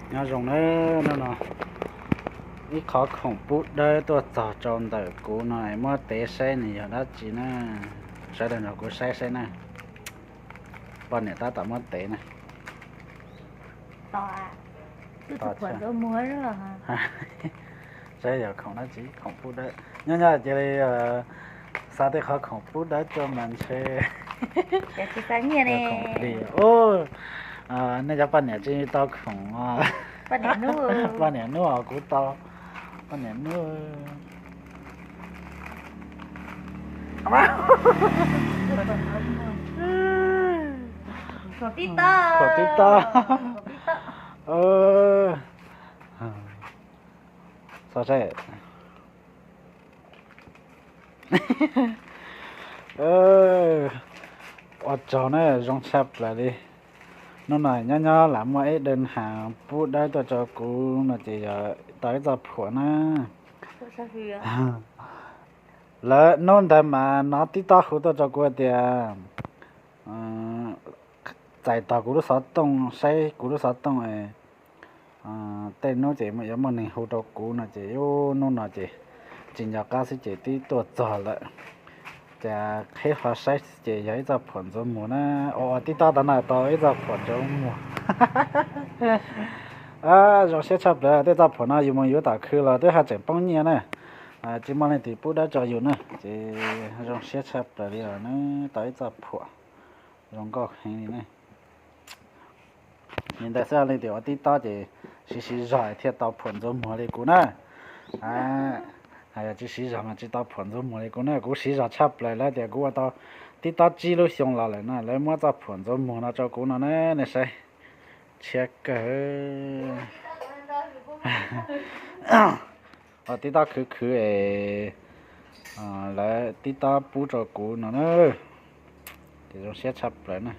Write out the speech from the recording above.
Nyob zoo nawb, hnub no ib qhov khoom pub dawb tuaj txog rau ntawm kuv no, muab tev saib nws yog dab tsi na. Sawv daws nrog kuv saib saib na. Poj niam tab tom muab tev na. Saib yog khoom dab tsi, khoom pub dawb. Nyob nyob cia li xa tej qhov khoom pub dawb tuaj mas ntshe. Nej cov poj niam tsis tau khoom. Poj niam nub os, kuv tau. Poj niam nub. Khoom tib tau. Ua tsaug na, zoo tshaj plaws li. Hnub no nyob nyob lam muaj ib dawb has pub dawb tuaj rau kuv no ces yog tau ib txoj phuam na. Lawv hnub ntawd mas hnov tib tob hu tuaj rau kuv hais tias txais tos kuv lub xov tooj, saib kuv lub xov tooj es tej hnub ces yuav muaj neeg hu rau kuv no ces hnub no ces tsis nco qab xwb ces twb tuaj txog lawm. Ces qhib hlo saib ces yog ib txoj phuam ntxuav muag na. Ua tib tob tau na, tau ib txoj phuam ntxuav muag. Zoo siab tshaj plaws, tej txoj phuam no yus mus yuav tom khw los twb haj tseem poob nyiaj na. Tsis muaj leej twg pub dawb rau yus na, ces zoo siab tshaj plaws li os na, tau ib txoj phuam zoo nkauj heev li na. Li ntawd xwb, leej twg ua tib tob ces siv siv zog thiaj tau phuam ntxuav muag li kuv na. Hais yog tsis siv zog mas tsis tau phuam ntxuav muag li kuv na. Kuv siv zog tshaj plaws lawm tias kuv ua tau tib tob tsib lub xyoo los lawm na, lawv muab txoj phuam ntxuav muag no rau kuv no na, nej saib. Tshiab kawg. Ua tib tob khwv khwv es lawv tib tob pub rau kuv no na, ces zoo siab tshaj plaws na.